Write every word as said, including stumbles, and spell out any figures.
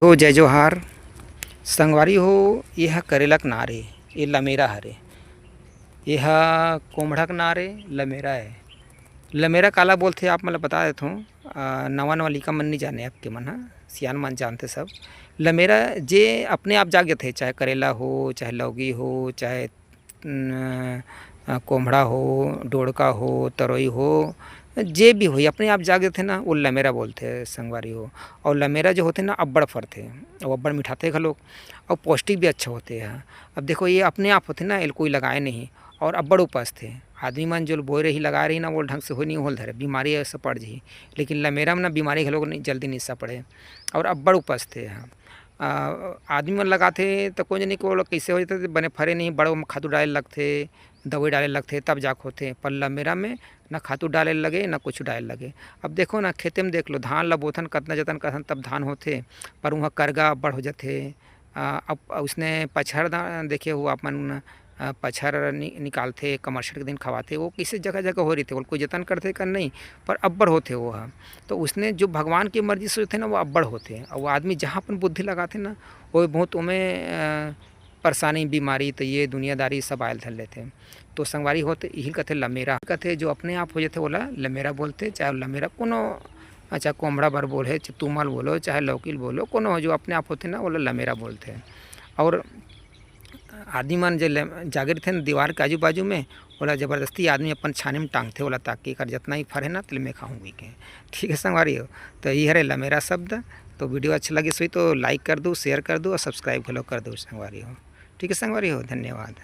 तो जय जोहार। संगवारी हो, ये ह करेला के नार ए, ये लमेरा हरे। ये ह कोम्हड़ा के नार ए, लमेरा ए। लमेरा काला बोलथे, आप मन ल बता देथों। आ, नवा नवा लइका मन नइ जाने, आपके मन ह, सियान मन जानथे सब। लमेरा जे अपने आप जाग जथे, चाहे करेला हो, चाहे लौकी हो, चाहे न, अ, कोम्हड़ा हो, डोड़का हो, तरोई हो, जे भी होही, अपने आप जाग जथे ना, वो लमेरा बोलथे संगवारी हो। और लमेरा जो होथे ना, अब्बड़ फरथे, अउ अब्बड़ मिठाथे घलोक, अउ पौष्टिक भी अच्छा होथे ह। अब देखो, ये अपने आप होथे ना, एला कोई लगाए नहीं, और अब्बड़ उपजथे। आदमी मन जो बोए रही, लगाए रही ना, वो ढंग से होए नहीं होल धरे, बीमारी ऐसे पड़ जही। लेकिन लमेरा में ना, बीमारी घलोक नहीं, जल्दी नहीं सा पड़े, और अब्बड़ उपजथे ह। अ, आदमी मन लगाथे त कोन जनी को ओला कइसे हो जाथे, बने फरे नहीं, बड़ ओमा खातू डाले लगथे, दवाई डाले लगथे, तब जाके होथे। पर लमेरा में ना खातू डाले लगे, ना कुछ डाले लगे। अब देखो ना, खेते में देख लो, धान ला बोथन, कतना जतन करथन, तब धान होथे, पर उहाँ करगा अब्बड़ हो जाथे। अ, अब उसने पचहर दा-, देखे हो आप मन, अ, पचहर नि-, निकालथे, कमरसत के दिन खवाथे, वो कइसे जगह-जगह हो रहिथे, ओला कोई जतन करथे का नहीं, पर अब्बड़ होथे वो ह। तो उसने जो भगवान की मर्जी से होथे ना, वो अब्बड़ होथे। और वो आदमी जहाँ अपन बुद्धि लगाथे ना, वो बहुत ओमे, अ, परेशानी, बीमारी, तो ये दुनियादारी सब आयल धर लेथे। तो संगवारी हो, तो यही कथे लमेरा। कथे जो अपने आप हो जाथे, ओला लमेरा बोलथे, चाहे लमेरा कोनो, चाहे कोमड़ा बर बोले, चाहे तुमल बोलो, चाहे लौकी बोलो, कोनो हो जो अपने आप होथे ना, ओला लमेरा बोलथे। और आदमी मन जे ले-, जागे रहिथे ना दीवार के आजू बाजू में, ओला जबरदस्ती आदमी अपन छानी में टांगथे ओला, ताकि एकर जतना ही फर हे ना, तेला मैं खाहूँ कहिके। ठीक है संगवारी हो, तो ये हरे लमेरा शब्द। तो video अच्छा लगिस होही तो like कर दो, share कर दो और subscribe घलो कर दो संगवारी हो। ठीक है संगवारी हो, धन्यवाद।